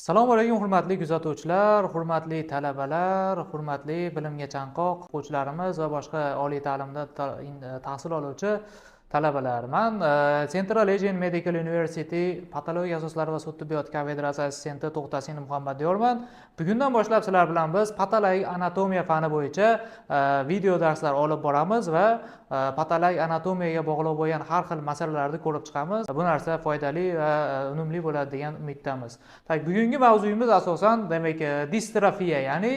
Assalomu alaykum, hurmatli kuzatuvchilar, hurmatli talabalar, hurmatli bilimga chanqoq o'quvchilarimiz va boshqa oliy ta'limda tahsil oluvchi talabalar. Man Central Asian Medical University patologiya asoslari va sud tibbiyoti kafedrasi assistenti To'xtasin Muhammadiyorman. Bugundan boshlab sizlar bilan biz patologik anatomiya fani bo'yicha video darslar olib boramiz va patologik anatomiyaga bog'liq bo'lgan har xil masalalarni ko'rib chiqamiz. Bu narsa foydali va unumli bo'ladi degan umiddamiz. Так, bugungi mavzuyimiz asosan, demak, distrofiya, ya'ni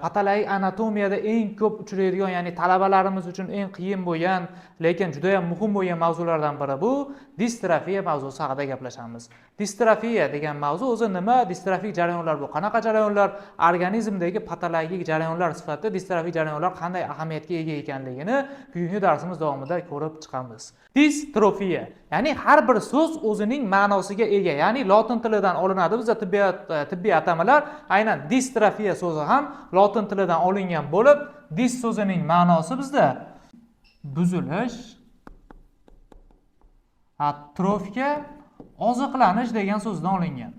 patologik anatomiyada eng ko'p uchraydigan, ya'ni talabalarimiz uchun eng qiyin bo'lgan, lekin juda ham muhim bo'lgan mavzulardan biri bu distrofiya mavzusi haqida gaplashamiz. Distrofiya degan mavzu o'zi nima? Distrofik jarayonlar bu qanaqa jarayonlar? Organizmdagi patologik jarayonlar sifatida distrofik jarayonlar qanday ahamiyatga ega ekanligini bugungi darsimiz davomida ko'rib chiqamiz. Distrofiya, ya'ni har bir so'z o'zining ma'nosiga ega, ya'ni lotin tilidan olinadi bizda tibbiyot, tibbiy atamalar. Aynan distrofiya so'zi ham lotin tilidan olingan bo'lib, dis so'zining ma'nosi bizda buzilish, atrofiya oziqlanish degan so'zdan olingan.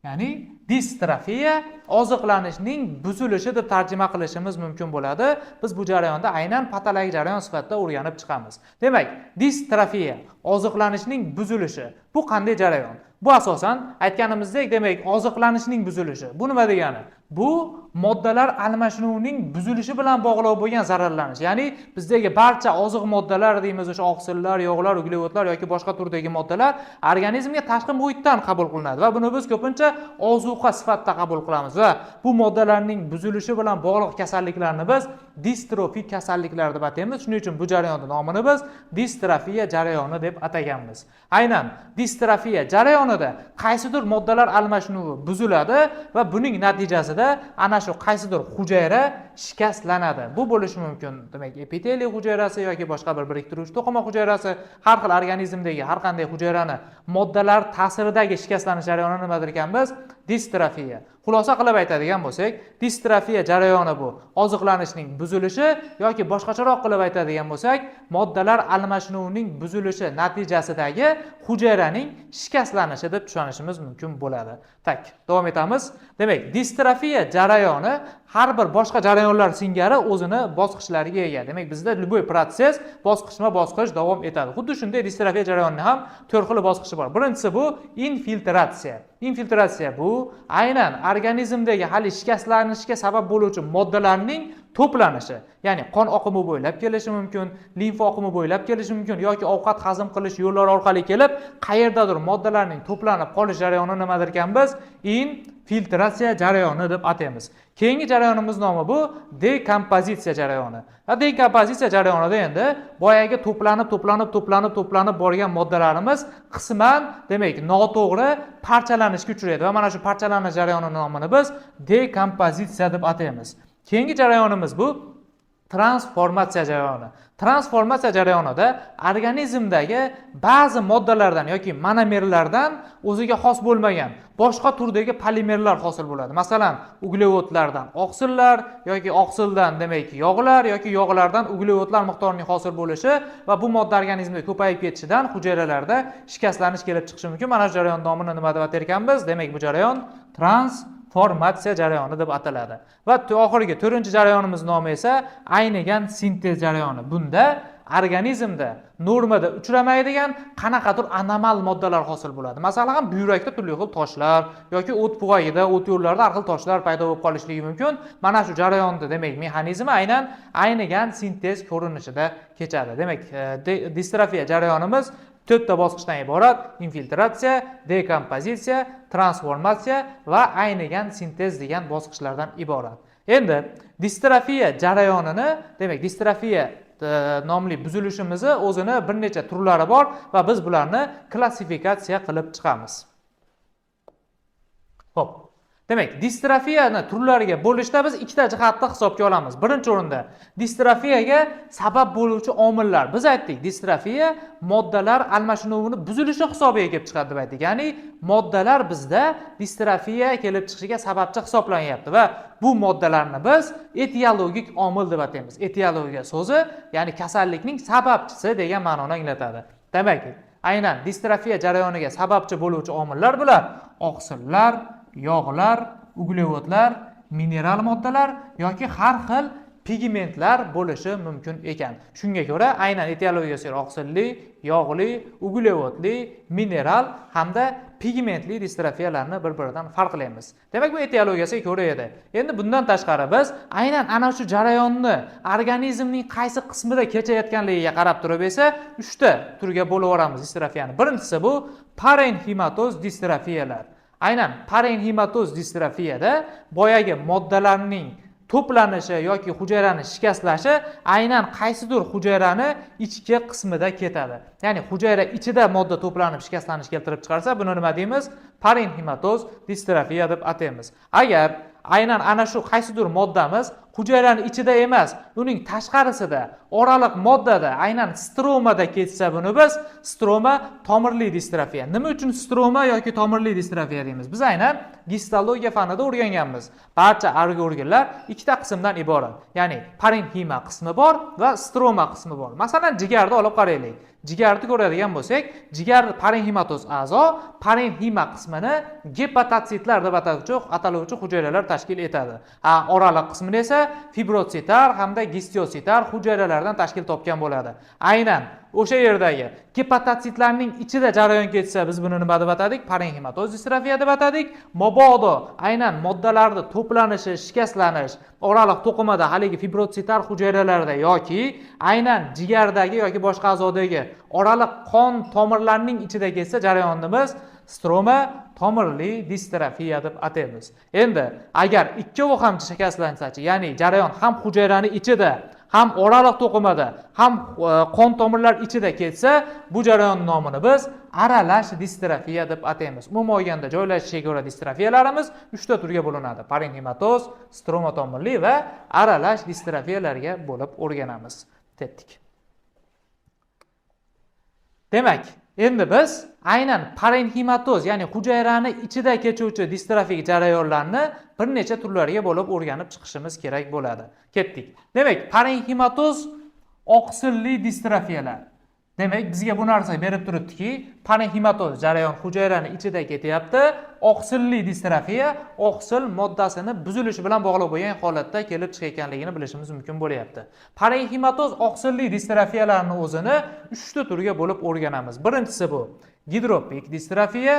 Ya'ni distrofiya oziqlanishning buzilishi deb tarjima qilishimiz mumkin bo'ladi. Biz bu jarayonda aynan patologik jarayon sifatida o'rganib chiqamiz. Demak, distrofiya oziqlanishning buzilishi. Bu qanday jarayon? Bu asosan aytganimizdek, demak, oziqlanishning buzilishi. Bu nima degani? Bu moddalar almashinuvining buzilishi bilan bog'liq bo'lgan zararlanish. Ya'ni bizdagi barcha oziq moddalar deymiz, o'sha oqsillar, yog'lar, uglevodlar yoki boshqa turdagi moddalar organizmga tashqi muhitdan qabul qilinadi va buni biz ko'pincha ozuqa sifatida qabul qilamiz va bu moddalarning buzilishi bilan bog'liq kasalliklarni biz distrofik kasalliklar deb ataymiz. Shuning uchun bu jarayonni nomini biz distrofiya jarayoni deb ataganmiz. Aynan distrofiya jarayonida qaysidir moddalar almashinuvi buziladi va buning natijasida ana shu qaysidir hujayra shikastlanadi. Bu bo'lishi mumkin, demak, epiteliy hujayrasi yoki boshqa bir biriktiruvchi to'qima hujayrasi. Har xil organizmdagi har qanday hujayrani moddalar ta'siridagi shikastlanish jarayoni nimadir ekanmiz? Distrofiya. Xulosa qilib aytadigan bo'lsak, distrofiya jarayoni bu oziqlanishning buzilishi yoki boshqacharoq qilib aytadigan bo'lsak, moddalar almashinuvining buzilishi natijasidagi hujayraning shikastlanishi deb tushunishimiz mumkin bo'ladi. Так, davom etamiz. Demak, distrofiya jarayoni har bir boshqa jarayonlar singari o'zini bosqichlariga ega. Demak, bizda любой процесс bosqichma bosqich davom etadi. Xuddi shunday distrofiya jarayonini ham to'rt xil bosqichi bor. Birinchisi bu infiltratsiya. Infiltratsiya bu aynan organizmdagi hali shikastlanishga sabab bo'luvchi moddalarning to'planishi, ya'ni qon oqimi bo'ylab kelishi mumkin, limfa oqimi bo'ylab kelishi mumkin yoki ovqat hazm qilish yo'llari orqali kelib, qayerdadir moddalarning to'planib qolish jarayoni nimadir ekanmiz? Infiltratsiya jarayoni deb ataymiz. Keyingi jarayonimiz nomi bu dekompozitsiya jarayoni. Va dekompozitsiya jarayonida endi boyagi to'planib, to'planib, to'planib, to'planib borgan moddalarimiz qisman, demak, noto'g'ri parchalanishga uchraydi va mana shu parchalanish jarayonini nomini biz dekompozitsiya deb ataymiz. Keyingi jarayonimiz bu transformatsiya jarayoni. Transformatsiya jarayonida organizmdagi ba'zi moddalardan yoki monomerlardan o'ziga xos bo'lmagan boshqa turdagi polimerlar hosil bo'ladi. Masalan, uglevodlardan oqsillar yoki oqsildan, demak, yog'lar yoki yog'lardan uglevodlar miqdorining hosil bo'lishi va bu modda organizmda ko'payib ketishidan hujayralarda shikastlanish kelib chiqishi mumkin. Mana shu jarayon nomini nima deb atar ekanmiz? Demak, bu jarayon transformatsiya jarayoni deb ataladi. Va oxirgi to'rtinchi jarayonimiz nomi esa aynigan sintez jarayoni. Bunda organizmda normada uchramaydigan qanaqadir anomal moddalar hosil bo'ladi. Masalan, buyrakda turli xil toshlar yoki o't pufagida, o't yo'llarida har xil toshlar paydo bo'lib qolishligi mumkin. Mana shu jarayonni, demak, mexanizmi aynan aynigan sintez ko'rinishida kechadi. Demak, distrofiya jarayonimiz to'rtta bosqichdan iborat: infiltratsiya, dekompozitsiya, transformatsiya va aynigan sintez degan bosqichlardan iborat. Endi distrofiya jarayonini, demak, distrofiya nomli buzilishimizni o'zini bir necha turlari bor va biz bularni klassifikatsiya qilib chiqamiz. Xo'p. Demak, distrofiyani turlariga bo'lishda biz ikkita jihatni hisobga olamiz. Birinchi o'rinda distrofiyaga sabab bo'luvchi omillar. Biz aytdik, distrofiya moddalar almashinuvini buzilishi hisobiga kelib chiqadi deb aytdik. Ya'ni moddalar bizda distrofiya kelib chiqishiga sababchi hisoblanyapti va bu moddalarni biz etiologik omil deb ataymiz. Etiologiya so'zi, ya'ni kasallikning sababchisi degan ma'noni anglatadi. Demak, Aynan distrofiya jarayoniga sababchi bo'luvchi omillar bular oqsillar, yog'lar, uglevodlar, mineral moddalar yoki har xil pigmentlar bo'lishi mumkin ekan. Shunga ko'ra aynan etiologiyasiga oqsilli, yog'li, uglevodli, mineral hamda pigmentli distrofiyalarni bir-biridan farqlaymiz. Demak, bu etiologiyasiga ko'ra edi. Endi bundan tashqari biz aynan ana shu jarayonni organizmning qaysi qismida kechayotganligiga qarab turib esa 3 ta turga bo'lib yuboramiz distrofiyani. Birinchisi bu parenximatoz distrofiyalar. Aynan parenximatoz distrofiyada boyagi moddalarning to'planishi yoki hujayrani shikastlashi aynan qaysidir hujayrani ichki qismida ketadi. Ya'ni hujayra ichida modda to'planib shikastlanish keltirib chiqarsa, buni nima deymiz? Parenximatoz distrofiya deb ataymiz. Agar aynan ana shu qaysidir moddamiz hujayrani ichida emas, uning tashqarisida, oraliq moddada, aynan stromada ketsa, buni biz stroma tomirli distrofiya. Nima uchun stroma yoki tomirli distrofiya deymiz? Biz aynan gistologiya fanida o'rganganmiz. Barcha organlar ikkita qismdan iborat. Ya'ni parenxima qismi bor va stroma qismi bor. Masalan, jigarni olib qaraylik. Jigarni ko'radigan bo'lsak, jigar parenximatoz a'zo, parenxima qismini gepatotsitlar deb ataluvchi hujayralar tashkil etadi. Ha, oraliq qismini esa fibrotsitar hamda gistiotsitar hujayralardan tashkil topgan bo'ladi. Aynan o'sha yerdagi gepatotsitlarning ichida jarayon ketsa, biz buni nima deb atadik? Parenximatoz distrofiya deb atadik. Mabodo aynan moddalarni to'planishi, shikastlanish oraliq to'qimada, haligi fibrotsitar hujayralarda yoki aynan jigardagi yoki boshqa a'zodagi oraliq qon tomirlarining ichida ketsa, jarayonni biz stroma tomirli distrofiya deb ataymiz. Endi agar ikkovi ham shikastlansachi, ya'ni jarayon ham hujayrani ichida, ham oraliq to'qimada, ham qon tomirlar ichida ketsa, bu jarayon nomini biz aralash distrofiya deb ataymiz. Umuman olganda, joylashishiga ko'ra distrofiyalarimiz 3 ta turga bo'linadi: parenximatoz, stroma tomirli va aralash distrofiyalarga bo'lib o'rganamiz. Tetdik. Demak, endi biz aynan parenximatoz, ya'ni hujayrani ichida kechuvchi distrofik jarayonlarni bir necha turlariga bo'lib o'rganib chiqishimiz kerak bo'ladi. Ketdik. Demak, parenximatoz oqsilli distrofiyalar. Demak, bizga bu narsa berib turibdiki, parenximatoz jarayon hujayrani ichida ketyapti. Oqsilli distrofiya oqsil moddasini buzilishi bilan bog'liq bo'lgan holatda kelib chiqayotganligini bilishimiz mumkin bo'lyapti. Parenximatoz oqsilli distrofiyalarni o'zini 3 ta turga bo'lib o'rganamiz. Birinchisi bu gidropik distrofiya,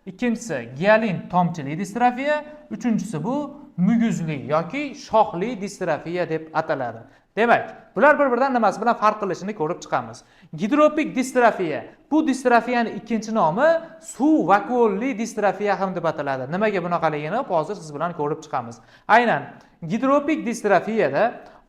ikkinchisi gialin tomchili distrofiya, uchinchisi bu muguzli yoki shoxli distrofiya deb ataladi. Demak, bular bir-biridan nimasi bilan farq qilishini ko'rib chiqamiz. Gidropik distrofiya. Bu distrofiyani ikkinchi nomi suv vakuolli distrofiya ham deb ataladi. Nimaga bunaqaligini hozir siz bilan ko'rib chiqamiz. Aynan gidropik distrofiyada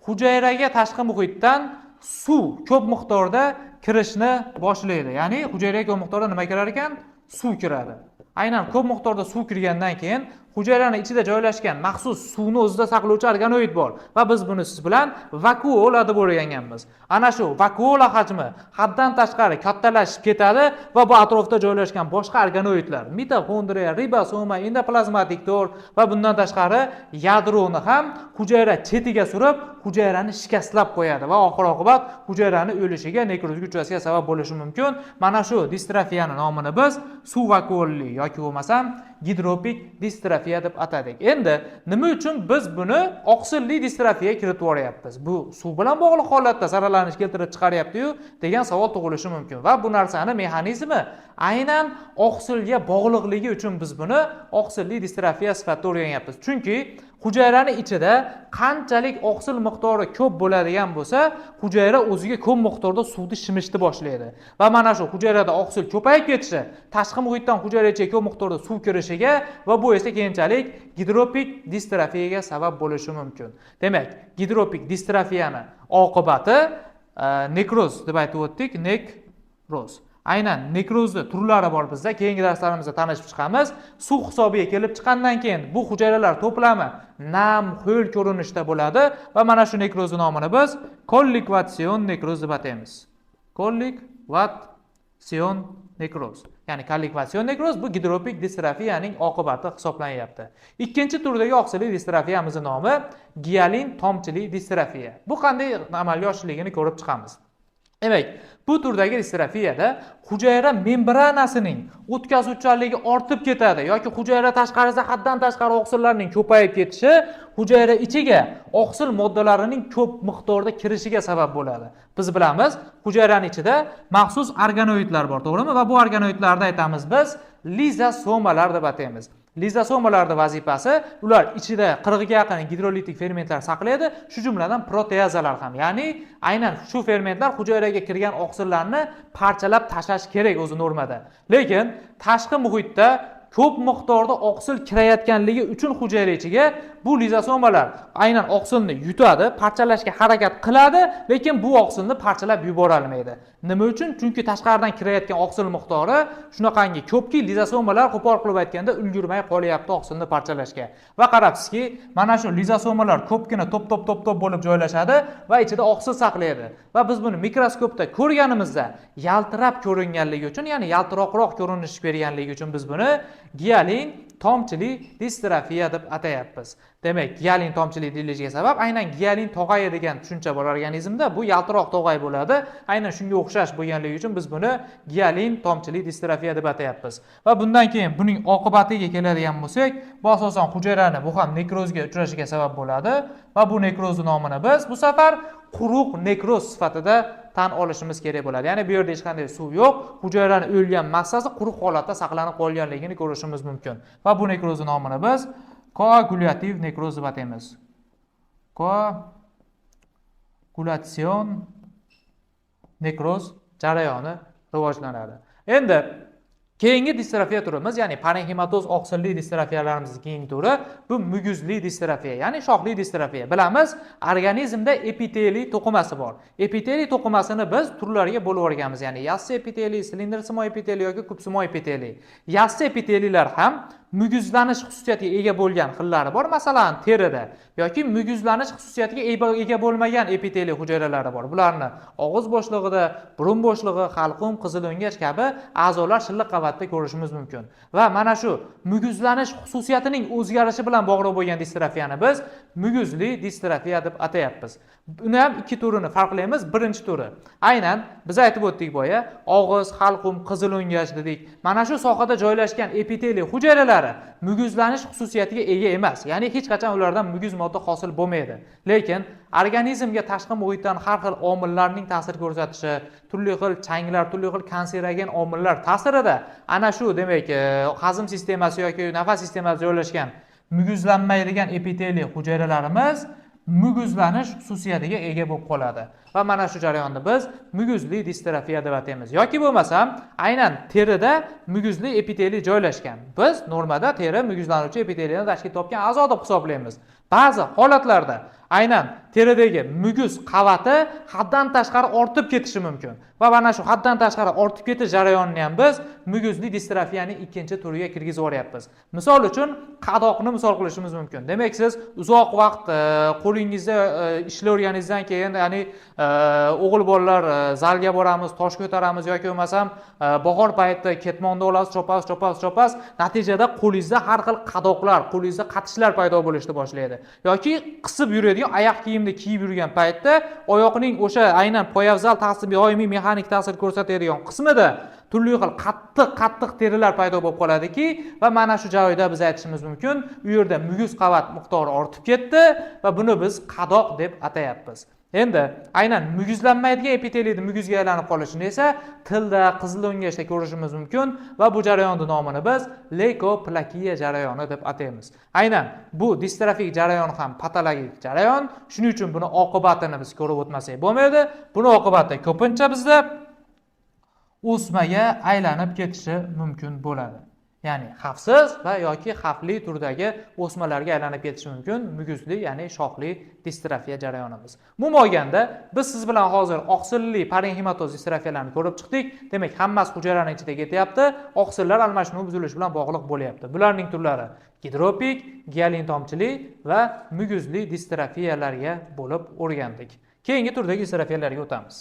hujayraga tashqi muhitdan suv ko'p miqdorda kirishni boshlaydi. Ya'ni hujayraga ko'p miqdorda nima kirar ekan? Suv kiradi. Aynan ko'p miqdorda suv kirgandan keyin hujayrani ichida joylashgan maxsus suvni o'zida saqlovchi organoid bor va biz buni siz bilan vakuola deb o'rganganmiz. Ana shu vakuola hajmi haddan tashqari kattalashib ketadi va bu atrofda joylashgan boshqa organoidlar, mitoxondriya, ribosoma, endoplazmatik to'r va bundan tashqari yadroni ham hujayra chetiga surib, hujayrani shikastlab qo'yadi va oxir oqibat hujayrani o'lishiga, nekrozga uchrashiga sabab bo'lishi mumkin. Mana shu distrofiyani nomini biz suv vakuolli yoki bo'lmasam gidropik distrofiya deb atadik. Endi nima uchun biz buni oqsilli distrofiyaga kiritib yuboryapmiz? Bu suv bilan bog'liq holatda zararlanish keltirib chiqaryapti-yu degan savol tug'ilishi mumkin va bu narsani mexanizmi aynan oqsilga bog'liqligi uchun biz buni oqsilli distrofiya sifatida o'rganyapmiz. Chunki hujayrani ichida qanchalik oqsil miqdori ko'p bo'ladigan bo'lsa, hujayra o'ziga ko'p miqdorda suvni shimishni boshlaydi va mana shu hujayrada oqsil ko'payib ketishi tashqi muhitdan hujayra ichiga ko'p miqdorda suv kirishiga va bu esa keyinchalik gidropik distrofiyaga sabab bo'lishi mumkin. Demak, gidropik distrofiyani oqibati nekroz deb aytib o'tdik, nekroz. Aynan nekrozni turlari bor bizda, keyingi darslarimizda tanishib chiqamiz. Suv hisobiga kelib chiqqandan keyin bu hujayralar to'plami nam, ho'l ko'rinishda bo'ladi va mana shu nekrozni nomini biz kollikvatsion nekroz deb ataymiz. Kollikvatsion nekroz. Ya'ni kollikvatsion nekroz bu gidropik distrofiyaning oqibati hisoblanyapti. Ikkinchi turdagi oqsilli distrofiyamizning nomi gialin tomchili distrofiya. Bu qanday amalga oshishligini ko'rib chiqamiz. Demak, bu turdagi distrofiyada hujayra membranasining o'tkazuvchanligi ortib ketadi yoki hujayra tashqarisida haddan tashqari oqsillarning ko'payib ketishi hujayra ichiga oqsil moddalarining ko'p miqdorda kirishiga sabab bo'ladi. Biz bilamiz, hujayrani ichida maxsus organoidlar bor, to'g'rimi? Va bu organoidlarni aytamiz biz lizosomalar deb ataymiz. Lizosomalarning vazifasi, ular ichida 40 ga yaqin gidrolitik fermentlar saqlaydi, shu jumladan proteazalar ham. Ya'ni aynan shu fermentlar hujayraga kirgan oqsillarni parchalab tashlash kerak o'zi normada. Lekin tashqi muhitda ko'p miqdorda oqsil kirayotganligi uchun hujayra ichiga bu lizosomalar aynan oqsilni yutadi, parchalashga harakat qiladi, lekin bu oqsilni parchalab yubora olmaydi. Nima uchun? Chunki tashqaridan kirayotgan oqsil miqdori shunaqangi ko'pki, lizosomalar qo'pol qilib aytganda ulgurmay qolyapti oqsilni parchalashga. Va qarabsizki, mana shu lizosomalar ko'pgina to'p to'p to'p to'p bo'lib joylashadi va ichida oqsil saqlaydi. Va biz buni mikroskopda ko'rganimizda yaltirab ko'ringanligi uchun, ya'ni yaltiroqroq ko'rinish berganligi uchun biz buni gialin tomchili distrofiya deb atayapmiz. Demak, gialin tomchili deyilishiga sabab aynan gialin tog'ayi degan tushuncha bor organizmda, bu yaltiroq tog'ay bo'ladi. Aynan shunga o'xshash bo'lganligi uchun biz buni gialin tomchili distrofiya deb atayapmiz. Va bundan keyin buning oqibatiga keladigan bo'lsak, bu asosan hujayrani bu ham nekrozga uchrashiga sabab bo'ladi va bu nekrozni nomini biz bu safar quruq nekroz sifatida tan olishimiz kerak bo'ladi. Ya'ni bu yerda hech qanday suv yo'q, hujayrani o'lgan massasi quruq holatda saqlanib qolganligini ko'rishimiz mumkin. Va bu nekrozni nomini biz koagulyativ nekroz deb ataymiz. Koagulyatsion nekroz jarayoni rivojlanadi. Endi keyingi distrofiya turimiz, ya'ni parenximatoz oqsilli distrofiyalarimizning keyingi turi bu muguzli distrofiya, ya'ni shoxli distrofiya. Bilamiz, organizmda epiteliy to'qimasi bor. Epiteliy to'qimasini biz turlarga bo'lib yuborganmiz, ya'ni yassi epiteliy, silindrsimon epiteliy yoki kubsimon epiteliy. Yassi epiteliylar ham muguzlanish xususiyatiga ega bo'lgan xillari bor, masalan, terida, yoki muguzlanish xususiyatiga ega bo'lmagan epiteliy hujayralari bor. Bularni og'iz bo'shlig'ida, burun bo'shlig'i, halqum, qizilo'ngach kabi a'zolar shilliq qavatda ko'rishimiz mumkin. Va mana shu muguzlanish xususiyatining o'zgarishi bilan bog'liq bo'lgan distrofiyani biz muguzli distrofiya deb atayapmiz. Uni ham ikki turini farqlaymiz. Birinchi turi aynan biz aytib o'tdik boya, og'iz, halqum, qizilo'ngach dedik. Mana shu sohada joylashgan epiteliy hujayralari muguzlanish xususiyatiga ega emas, ya'ni hech qachon ulardan muguz modda hosil bo'lmaydi. Lekin organizmga tashqi muhitdan har xil omillarning ta'sir ko'rsatishi, turli xil changlar, turli xil kanserogen omillar ta'sirida ana shu, demak, hazm sistemasi yoki nafas sistemasi joylashgan muguzlanmaydigan epiteliy hujayralarimiz muguzlanish xususiyatiga ega bo'lib qoladi va mana shu jarayonni biz muguzli distrofiya deb ataymiz. Yoki bo'lmasam aynan terida muguzli epiteliy joylashgan. Biz normada teri muguzlanuvchi epiteliyni tashkil topgan a'zo deb hisoblaymiz. Ba'zi holatlarda aynan teridagi muguz qavati haddan tashqari ortib ketishi mumkin va mana shu haddan tashqari ortib ketish jarayonini ham biz muguzli distrofiyaning ikkinchi turiga kirgizib yuboryapmiz. Misol uchun, qadoqni misol qilishimiz mumkin. Demak, siz uzoq vaqt qo'lingizda ishlayverganingizdan keyin, ya'ni o'g'il bolalar zalga boramiz, tosh ko'taramiz yoki bo'lmasam bahor payti ketmonni olasiz, chopasiz, chopasiz, chopasiz, natijada qo'lingizda har xil qadoqlar, qo'lingizda qatishlar paydo bo'lishni boshlaydi. Yoki qisib yuradigan oyoq kiyimni kiyib yurgan paytda oyoqning o'sha aynan poyabzal ta'sir, doimiy mexanik ta'sir ko'rsatadigan qismida turli xil qattiq qattiq terilar paydo bo'lib qoladiki, va mana shu joyda biz aytishimiz mumkin, u yerda muguz qavat miqdori ortib ketdi va buni biz qadoq deb atayapmiz. Endi aynan muguzlanmaydigan epiteliyni muguzga aylanib qolishini esa tilda, qizilo'ngachda ko'rishimiz mumkin va bu jarayonni nomini biz leykoplakiya jarayoni deb ataymiz. Aynan bu distrofik jarayon ham patologik jarayon, shuning uchun buni oqibatini biz ko'rib o'tmasak bo'lmaydi. Buni oqibati ko'pincha bizda o'smaga aylanib ketishi mumkin bo'ladi, ya'ni xavfsiz va yoki xavfli turdagi o'smalarga aylanib ketishi mumkin muguzli, ya'ni shoxli distrofiya jarayonimiz. Umuman olganda, biz siz bilan hozir oqsilli parenximatoz distrofiyalarni ko'rib chiqdik. Demak, hammasi hujayrani ichida ketyapti, oqsillar almashinuvi buzilishi bilan bog'liq bo'lyapti. Bularning turlari gidropik, gialin tomchili va muguzli distrofiyalarga bo'lib o'rgandik. Keyingi turdagi distrofiyalarga o'tamiz.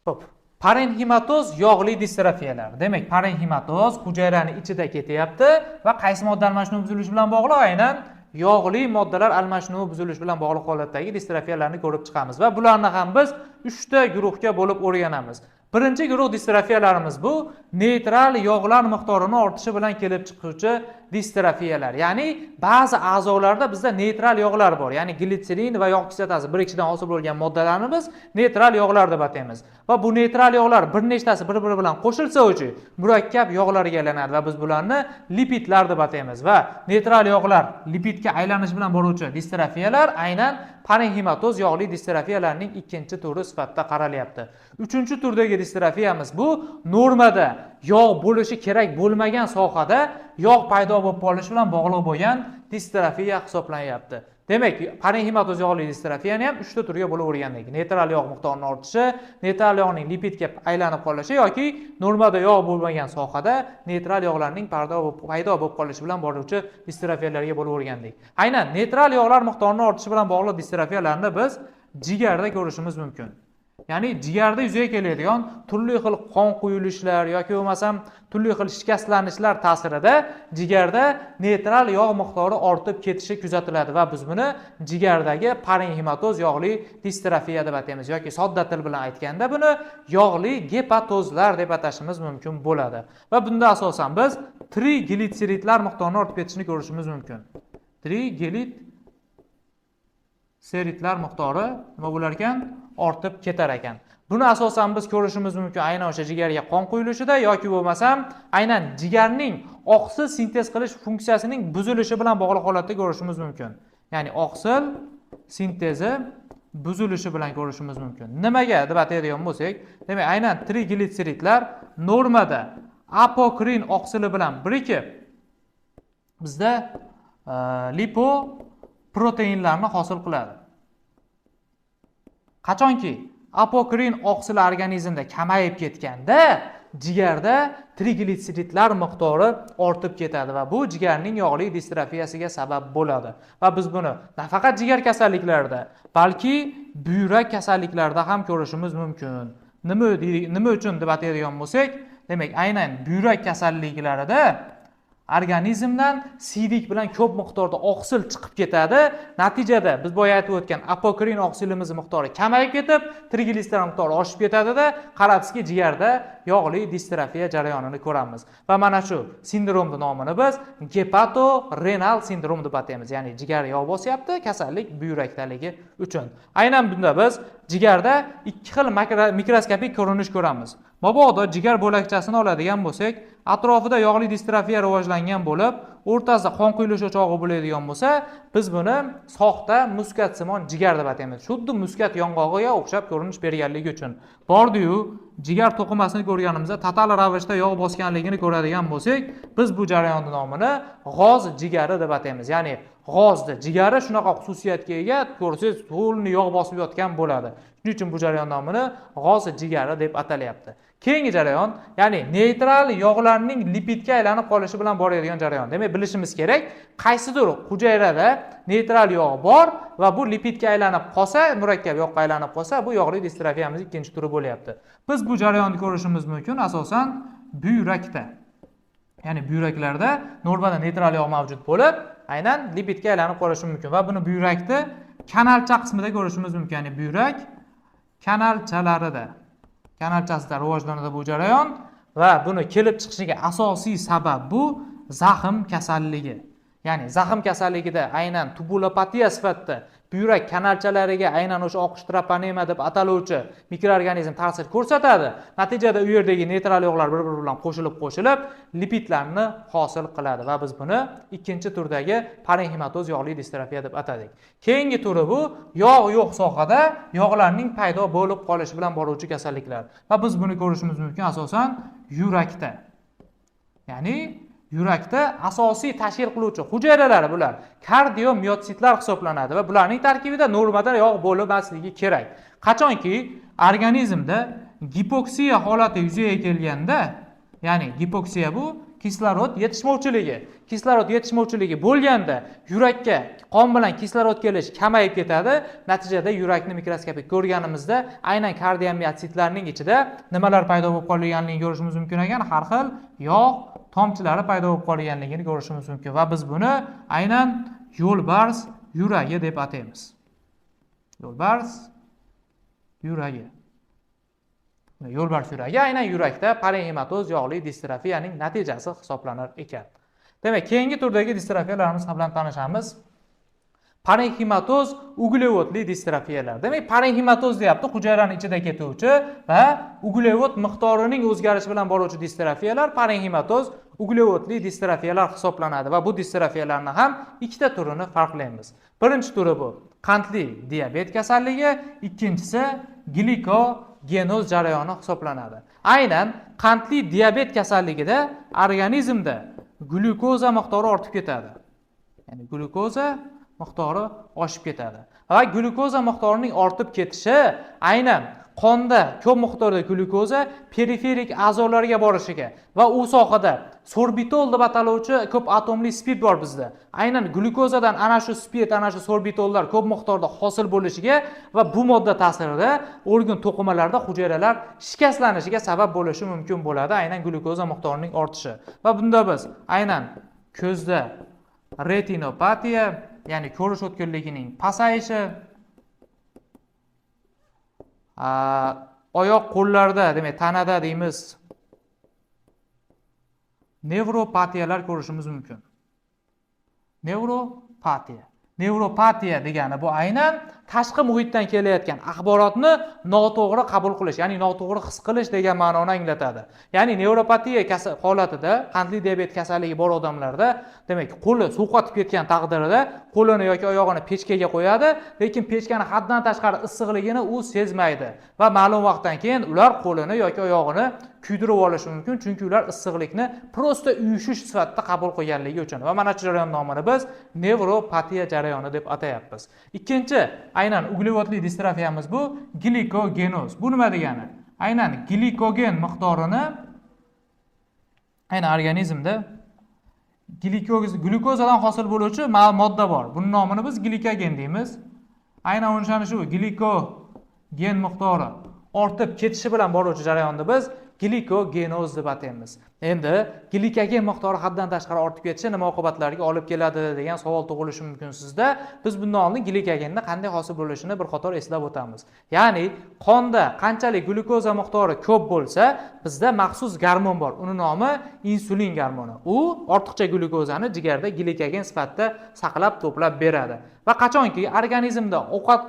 Xo'p, parenximatoz yog'li distrofiyalar. Demak, parenximatoz hujayrani ichida ketyapti va qaysi modda almashinuvi buzilishi bilan bog'liq? Aynan yog'li moddalar almashinuvi buzilishi bilan bog'liq holatdagi distrofiyalarni ko'rib chiqamiz va bularni ham biz 3 ta guruhga bo'lib o'rganamiz. Birinchi guruh distrofiyalarimiz bu neytral yog'lar miqdorini ortishi bilan kelib chiquvchi distrofiyalar. Ya'ni ba'zi a'zolarda bizda neytral yog'lar bor. Ya'ni glitserin va yog' kislotasi birikishidan hosil bo'lgan moddalarni biz neytral yog'lar deb ataymiz. Va bu neytral yog'lar bir nechtasi bir-biri bilan qo'shilsa uchun murakkab yog'larga aylanadi va biz bularni lipidlar deb ataymiz. Va neytral yog'lar lipidga aylanish bilan boruvchi distrofiyalar aynan parenximatoz yog'li distrofiyalarning ikkinchi turi sifatida qaralyapti. Uchinchi turdagi distrofiyamiz bu normada yog' bo'lishi kerak bo'lmagan sohada yog' paydo bo'lib qolishi bilan bog'liq bo'lgan distrofiya hisoblanyapti. Demak, parenximatoz yog'li distrofiyani ham 3 ta turga bo'lib o'rgandik. Neytral yog' miqdorining ortishi, neytral yog'ning lipidga aylanib qolishi yoki normada yog' bo'lmagan sohada neytral yog'larning paydo bo'lib qolishi bilan boruvchi distrofiyalarga bo'lib o'rgandik. Aynan neytral yog'lar miqdorining ortishi bilan bog'liq distrofiyalarni biz jigarda ko'rishimiz mumkin. Ya'ni jigarda yuzaga keladigan turli xil qon quyilishlar yoki bo'lmasam turli xil shikastlanishlar ta'sirida jigarda neytral yog' miqdori ortib ketishi kuzatiladi va biz buni jigardagi parenximatoz yog'li distrofiya deb ataymiz yoki sodda til bilan aytganda buni yog'li gepatozlar deb atashimiz mumkin bo'ladi. Va bunda asosan biz triglitseridlar miqdorini ortib ketishini ko'rishimiz mumkin. Triglitseridlar miqdori nima bo'lar ekan? Ortib ketar ekan. Buni asosan biz ko'rishimiz mumkin aynan o'sha jigarga qon quyilishida yoki bo'lmasam aynan jigarning oqsil sintez qilish funksiyasining buzilishi bilan bog'liq holatda ko'rishimiz mumkin. Ya'ni oqsil sintezi buzilishi bilan ko'rishimiz mumkin. Nimaga deb ataydigan bo'lsak, demak, aynan triglitseridlar normada apokrin oqsili bilan birikib bizda lipoproteinlarni hosil qiladi. Qachonki apokrin oqsili organizmda kamayib ketganda jigarda triglitseridlar miqdori ortib ketadi va bu jigarning yog'li distrofiyasiga sabab bo'ladi. Va biz buni nafaqat jigar kasalliklarida, balki buyrak kasalliklarida ham ko'rishimiz mumkin. Nima uchun deb ataydigan bo'lsak, demak, aynan buyrak kasalliklarida organizmdan siydik bilan ko'p miqdorda oqsil chiqib ketadi. Natijada biz boya aytib o'tgan apokrin oqsilimiz miqdori kamayib ketib, triglitseridlar miqdori oshib ketadida, qarabsizki jigarda yog'li distrofiya jarayonini ko'ramiz. Va mana shu sindromning nomini biz gepatorenal sindrom deb ataymiz. Ya'ni jigar yog' bosyapti, kasallik buyrakdaligi uchun. Aynan bunda biz jigarda ikki xil mikroskopik ko'rinish ko'ramiz. Mabodo jigar bo'lakchasini oladigan bo'lsak, atrofida yog'li distrofiya rivojlangan bo'lib, o'rtasida qon quyilish o'chog'i bo'ladigan bo'lsa, biz buni soxta muskatsimon jigar deb ataymiz. Xuddi muskat yong'og'iga o'xshab ko'rinish berganligi uchun. Bordi-yu, jigar to'qimasini ko'rganimizda total ravishda yog' bosganligini ko'radigan bo'lsak, biz bu jarayonning nomini g'oz jigari deb ataymiz. Ya'ni g'ozni jigari shunaqa xususiyatga ega, ko'rsangiz to'lni yog' bosib yotgan bo'ladi. Shuning uchun bu jarayon nomini g'oz jigari deb atalyapti. Keyingi jarayon, ya'ni neytral yog'larning lipidga aylanib qolishi bilan boradigan jarayon. Demak, bilishimiz kerak, qaysidir hujayrada neytral yog' bor va bu lipidga aylanib qolsa, murakkab yog'ga aylanib qolsa, bu yog'li distrofiyamizning ikkinchi turi bo'lyapti. Biz bu jarayonni ko'rishimiz mumkin asosan buyrakda. Ya'ni buyraklarda normada neytral yog' mavjud bo'lib, aynan lipidga aylanib qolishi mumkin va buni buyrakda kanalcha qismida ko'rishimiz mumkin. Ya'ni buyrak kanalchalarida, kanalchasida rivojlanadi bu jarayon va buni kelib chiqishiga asosiy sabab bu zaxm kasalligi. Ya'ni zaxm kasalligida aynan tubulopatiya sifatida buyrak kanalchalariga aynan o'sha oqish treponema deb ataluvchi mikroorganizm ta'sir ko'rsatadi. Natijada u yerdagi neytral yog'lar bir-biri bilan qo'shilib-qo'shilib lipidlarni hosil qiladi va biz buni ikkinchi turdagi parenximatoz yog'li distrofiya deb atadik. Keyingi turi bu yog' yo'q sohada yog'larning paydo bo'lib qolishi bilan boruvchi kasalliklar. Va biz buni ko'rishimiz mumkin asosan yurakda. Ya'ni yurakda asosiy tashkil qiluvchi hujayralari bular kardiomiyotsitlar hisoblanadi va bularning tarkibida normada yog' bo'lmasligi kerak. Qachonki organizmda gipoksiya holati yuzaga kelganda, ya'ni gipoksiya bu kislorod yetishmovchiligi. Kislorod yetishmovchiligi bo'lganda yurakka qon bilan kislorod kelishi kamayib ketadi. Natijada yurakni mikroskopik ko'rganimizda aynan kardiomiyotsitlarning ichida nimalar paydo bo'lib qolganligini ko'rishimiz mumkin ekan. Har xil yog' tomchilari paydo bo'lib qolganligini ko'rishimiz mumkin va biz buni aynan yo'lbars yuragi deb ataymiz. Yo'lbars yuragi. Yo'lbars yuragi aynan yurakda parenximatoz yog'li distrofiyaning natijasi hisoblanar ekan. Demak, keyingi turdagi distrofiyalarimiz bilan tanishamiz. Parenximatoz uglevodli distrofiyalar. Demak, parenximatoz deyapti, hujayrani ichida ketuvchi va uglevod miqdorining o'zgarishi bilan boruvchi distrofiyalar parenximatoz uglevodli distrofiyalar hisoblanadi va bu distrofiyalarni ham ikkita turini farqlaymiz. Birinchi turi bu qandli diabet kasalligi, ikkinchisi glikogenoz jarayoni hisoblanadi. Aynan qandli diabet kasalligida organizmda glyukoza miqdori ortib ketadi. Ya'ni glyukoza miqdori oshib ketadi. Va glyukoza miqdorining ortib ketishi aynan qonda ko'p miqdorda glyukoza periferik a'zolarga borishiga va u sohada sorbitol deb ataluvchi ko'p atomli spirt bor bizda. Aynan glyukozadan ana shu spirt, ana shu sorbitollar ko'p miqdorda hosil bo'lishiga va bu modda ta'sirida organ to'qimalarda hujayralar shikastlanishiga sabab bo'lishi mumkin bo'ladi, aynan glyukoza miqdorining ortishi. Va bunda biz aynan ko'zda retinopatiya, ya'ni ko'rish o'tkirligining pasayishi, oyoq qo'llarda, demak tanada deymiz, nevropatiyalar ko'rishimiz mumkin. Nevropatiya. Nevropatiya degani bu aynan tashqi muhitdan kelayotgan axborotni noto'g'ri qabul qilish, ya'ni noto'g'ri his qilish degan ma'noni anglatadi. Ya'ni nevropatiya holatida qandli diabet kasalligi bor odamlarda, demak, qo'li sovqotib ketgan taqdirida qo'lini yoki oyog'ini pechkaga qo'yadi, lekin pechkani haddan tashqari issiqligini u sezmaydi va ma'lum vaqtdan keyin ular qo'lini yoki oyog'ini kuydirib olishi mumkin, chunki ular issiqlikni просто uyushish sifatida qabul qilganligi uchun. Va mana shu jarayon nomini biz nevropatiya jarayoni deb atayapmiz. Ikkinchi aynan uglevodli distrofiyamiz bu glikogenoz. Bu nima degani? Aynan glikogen miqdorini aynan organizmda glyukozadan hosil bo'luvchi modda bor. Buning nomini biz glikogen deymiz. Aynan o'shani shu glikogen miqdori ortib ketishi bilan boruvchi jarayonni biz glikogenoz deb ataymiz. Endi glikogen miqdori haddan tashqari ortib ketishi nima oqibatlarga olib keladi degan savol tug'ilishi mumkin sizda. Biz bundan oldin glikogenni qanday hosil bo'lishini bir qator eslab o'tamiz. Ya'ni qonda qanchalik glyukoza miqdori ko'p bo'lsa, bizda maxsus gormon bor. Uni nomi insulin gormoni. U ortiqcha glyukozani jigarda glikogen sifatida saqlab to'plab beradi. Va qachonki organizmda ovqat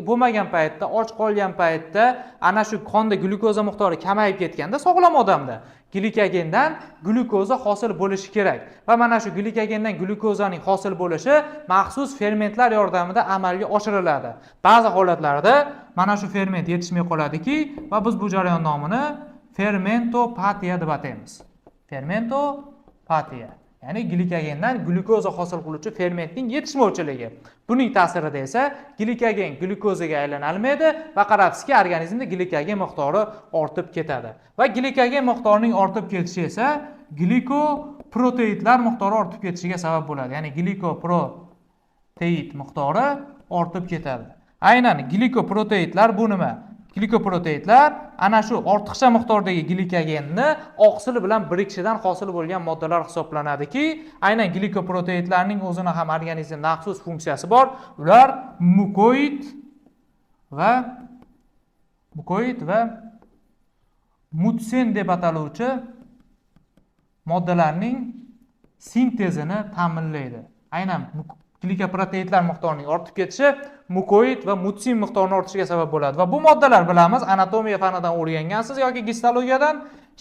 bo'lmagan paytda, och qolgan paytda ana shu qonda glyukoza miqdori kamayib ketganda sog'lom odamda glikogendan glyukoza hosil bo'lishi kerak. Va mana shu glikogendan glyukozaning hosil bo'lishi maxsus fermentlar yordamida amalga oshiriladi. Ba'zi holatlarda mana shu ferment yetishmay qoladiki va biz bu jarayon nomini fermentopatiya deb ataymiz. Fermentopatiya, ya'ni glikogendan glyukoza hosil qiluvchi fermentning yetishmovchiligi. Buning ta'sirida esa glikogen glyukozaga aylanolmaydi va qarabsizki, organizmda glikogen miqdori ortib ketadi. Va glikogen miqdorining ortib ketishi esa glikoproteidlar miqdori ortib ketishiga sabab bo'ladi. Ya'ni glikoproteid miqdori ortib ketadi. Aynan glikoproteidlar bu nima? Glikoproteidlar ana shu ortiqcha miqdordagi glikogenni oqsil bilan birikishidan hosil bo'lgan moddalar hisoblanadiki, aynan glikoproteidlarning o'zini ham organizmda maxsus funksiyasi bor. Ular mukoid va mutsin deb ataluvchi moddalarning sintezini ta'minlaydi. Aynan glikoproteidlar miqdorining ortib ketishi mukoid va mutsin miqdorini ortishiga sabab bo'ladi. Va bu moddalar, bilamiz, anatomiya fanidan o'rgangansiz yoki gistologiyadan,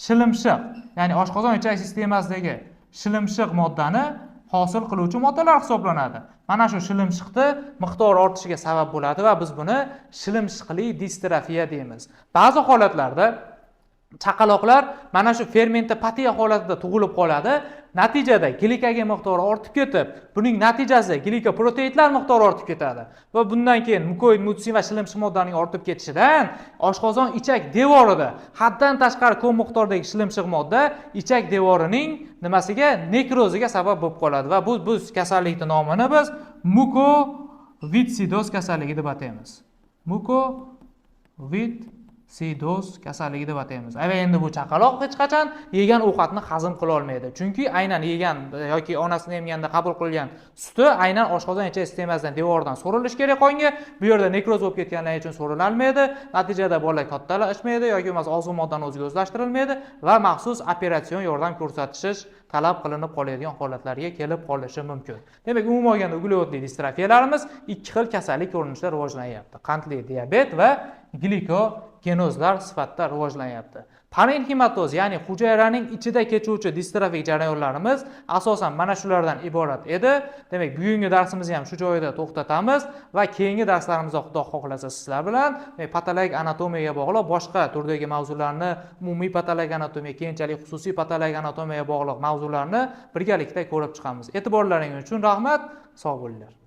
shilimshiq, ya'ni oshqozon ichak sistemasidagi shilimshiq moddani hosil qiluvchi moddalar hisoblanadi. Mana shu shilimshiqni miqdori ortishiga sabab bo'ladi va biz buni shilimshiqli distrofiya deymiz. Ba'zi holatlarda chaqaloqlar mana shu fermentopatiya holatida tug'ilib qoladi. Natijada glikogen miqdori ortib ketib, buning natijasida glikoproteidlar miqdori ortib ketadi. Va bundan keyin mukoid, mutsin va shilimshiq moddaning ortib ketishidan oshqozon ichak devorida haddan tashqari ko'p miqdordagi shilimshiq modda ichak devorining nimasiga, nekroziga sabab bo'lib qoladi va bu kasallikning nomini biz mukovitsidoz kasalligi deb ataymiz. Mukovitsidoz. Sidoz kasalligi deb ataymiz. Va endi bu chaqaloq hech qachon yegan ovqatni hazm qila olmaydi. Chunki aynan yegan yoki onasini emganda qabul qilgan suti aynan oshqozon ichak sistemasidan, devoridan so'rilishi kerak qonga. Bu yerda nekroz bo'lib ketganligi uchun so'rilolmaydi. Natijada bola kattalashmaydi yoki bo'lmasa oziq moddani o'ziga o'zlashtirilmaydi va maxsus operatsion yordam ko'rsatish talab qilinib qoladigan holatlarga kelib qolishi mumkin. Demak, umuman olganda uglevodli distrofiyalarimiz ikki xil kasallik ko'rinishida rivojlanyapti. Qandli diabet va glikogenozlar sifatida rivojlanyapti. Parenximatoz, ya'ni hujayraning ichida kechuvchi distrofik jarayonlarimiz asosan mana shulardan iborat edi. Demak, bugungi darsimizni ham shu joyida to'xtatamiz va keyingi darslarimizda, Xudo xohlasa, sizlar bilan patologik anatomiyaga bog'liq boshqa turdagi mavzularni, umumiy patologik anatomiya, keyinchalik xususiy patologik anatomiyaga bog'liq mavzularni birgalikda ko'rib chiqamiz. E'tiborlaringiz uchun rahmat, sog' bo'linglar.